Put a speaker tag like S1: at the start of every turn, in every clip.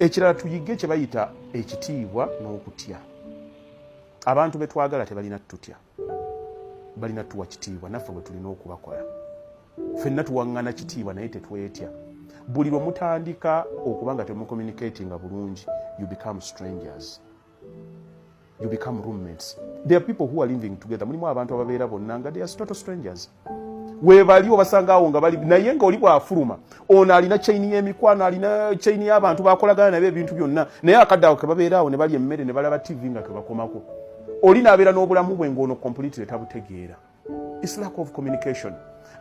S1: Ekirala, tuyige kye bayita ekitiibwa n'okutya. Abantu be twagala tebalina tutya, balina tuwa kitiibwa, naffe bwe tulina okubakola. Ffenna tuwaŋŋana kitiibwa, naye tetwetya. Buli lwe mutandika okuba nga temucommunicatinga bulungi, you become strangers, you become roommates. There are people who are living together, mulimu abantu ababeera bonna nga they are total strangers. Webali obasanga awo nga bali naye, nga oli bwafuluma, ono alina chain y'emikwano, alina chain y'abantu bakolagana nabo, ebintu byonna, naye akadde awo kebabeera awo ne balya emmere ne balaba TV nga kebakomako. Oli n'abeera n'obulamu bwe ng'ono completely tabutegeera. It's lack of communication.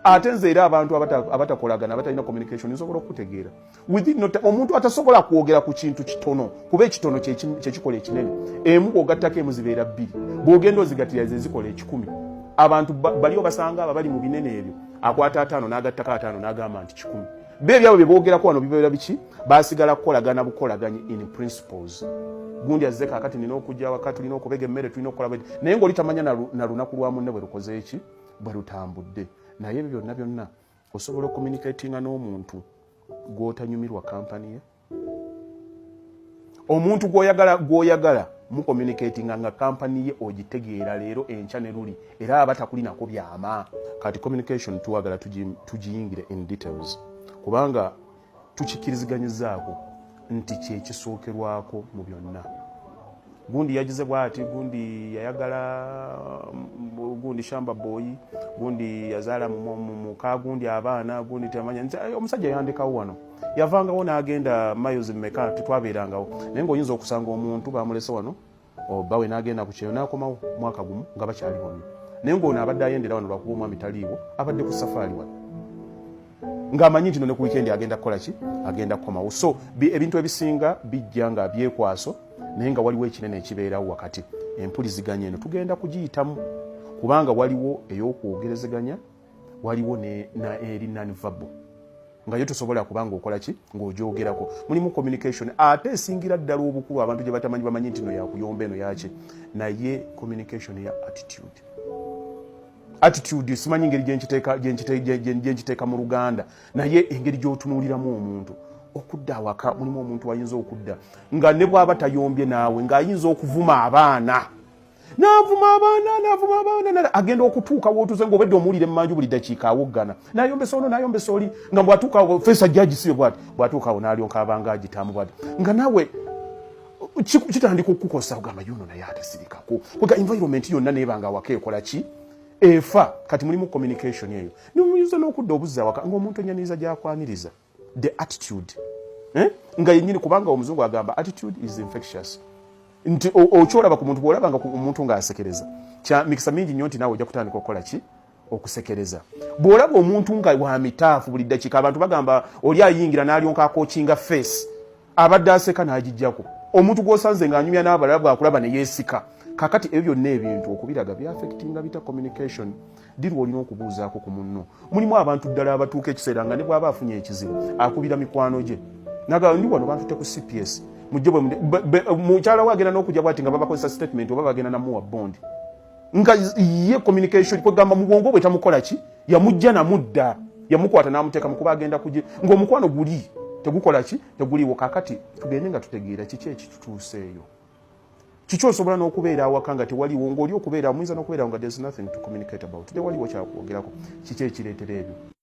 S1: Ate nze era abantu abatakolagana, abatalina communication, nsobola okutegeera within no time. Omuntu atasobola kwogera ku kintu kitono, kuba ekitono kyekikola ekinene. Emu bw'ogattako emu zibeera bbiri, bw'ogenda ozigattira ze zikola 100. Abantu bali obasanga abo bali mu binene ebyo, akwata 50 n'agattako 50 n'agamba nti 100. Be ebyabo bye boogerako wano bibeera biki? Basigala kukolagana bukolaganye in principles. Gundi azze kaakati, nina okujja waka, tulina okubega emmere, tulina okukola bwe, naye ng'oli tamanya na lunaku lwa munne bwe lukoze eki, bwe lutambudde. Naye ebyo byonna byonna osobola okucommunicatinga n'omuntu gw'otanyumirwa kampani ye. Omuntu gw'oyagala, gw'oyagala mucommunicatinga nga kampani ye ogitegeera leero, enkya ne luli, era aba takulinako byama. Kati communication tuwagala tugiyingire in details, kubanga tukikkiriziganyizaako nti kyekisookerwako mu byonna. Gundi yagize bwati, gundi yayagala gundi shamba boy, gundi yazaala muka gundi abaana, gundi temanya. Nti, omusajja yandekawo wano, yavangawo n'agenda miles mmeka, tetwabeerangawo. Naye ng'oyinza okusanga omuntu bamulese wano, obawe n'agenda ku kyeyo n'akomawo mwaka gumu nga bakyali bonna, naye ng'ono abadde ayendera wano lwakuba omwami taliiwo, abadde ku safaari wano ng'amanyi nti no ne ku weekend agenda kukola ki, agenda kukomawo. So ebintu ebisinga bijja nga byekwaso, naye nga waliwo ekinene ekibeerawo wakati. Empuliziganya eno tugenda kugiyitamu, kubanga waliwo ey'okwogerezeganya, waliwo na eri nonverbal nga yo tosobola kubanga okola ki ng'ogyogerako. Mulimu communication ate esingira ddala obukulu abantu gye batamanyi. Bamanyi nti no yakuyomba, eno yaki, naye communication ya attitude. Attitude, simanyi ngeri gyenkiteeka mu Luganda, naye engeri gy'otunuuliramu omuntu okudda awaka. Mulimu omuntu ayinza okudda nga ne bw'aba tayombye naawe, ng'ayinza okuvuma abaana, n'avuma abaana, n'avuma abaana, agenda okutuuka wootuze ng'obedde omuwulira emmanju buli dakiika awoggana, nayombesa ono, nayombesa oli, nga bw'atuuka feesa ajja agisibe bwati, bw'atuuka awo n'alyoka abanga agitaamu bwati, nga naawe kitandika okukukosa, ogamba yono naye atasirikako. Kwega environment yonna neebanga awaka ekola ki, efa. Kati mulimu communication eyo, nimuyinza n'okudda obuzza awaka ng'omuntu enyaniriza gyakwaniriza, the attitude, eh? Nga yennyini, kubanga omuzungu agamba attitude is infectious, nti okyolaba ku muntu. Bw'olaba nga omuntu ng'asekereza, kya mikisa mingi nnyo nti naawe ojja kutandika okukola ki, okusekereza. Bw'olaba omuntu nga wa mitaafu buli ddakiika, abantu bagamba oli ayingira n'alyonka akookinga face, abadde aseka n'agijjako. Omuntu gw'osanze ng'anyumya n'abalala, bw'akulaba ne yeesika. Kakati ebyo byonna ebintu okubiraga byaffectinga bita communication. Dirwa olina okubuuzaako ku munno? Mulimu abantu ddala abatuuka ekiseera nga ne bw'aba afunye ekizibu akubira mikwano gye, nagamba, "Ndi wano, bantutte ku CPS, mujje." Mukyala we agenda n'okujja bwati nga babakozesa statement oba bagenda namuwa bond, nga ye communication kwegamba mu bwongo bwe tamukola ki, yamujja namudda, yamukwata n'amuteeka mukuba agenda kuje ng'omukwano guli tegukola ki, teguliwo. Kakati tugende nga tutegeera kiki ekitutuuseeyo. Kiki osobola n'okubeera awaka nga tewaliwo, ng'oli okubeera muyinza n'okubeera nga there's nothing to communicate about, tewaliwo kyakwogerako. Kiki ekireetera ebyo?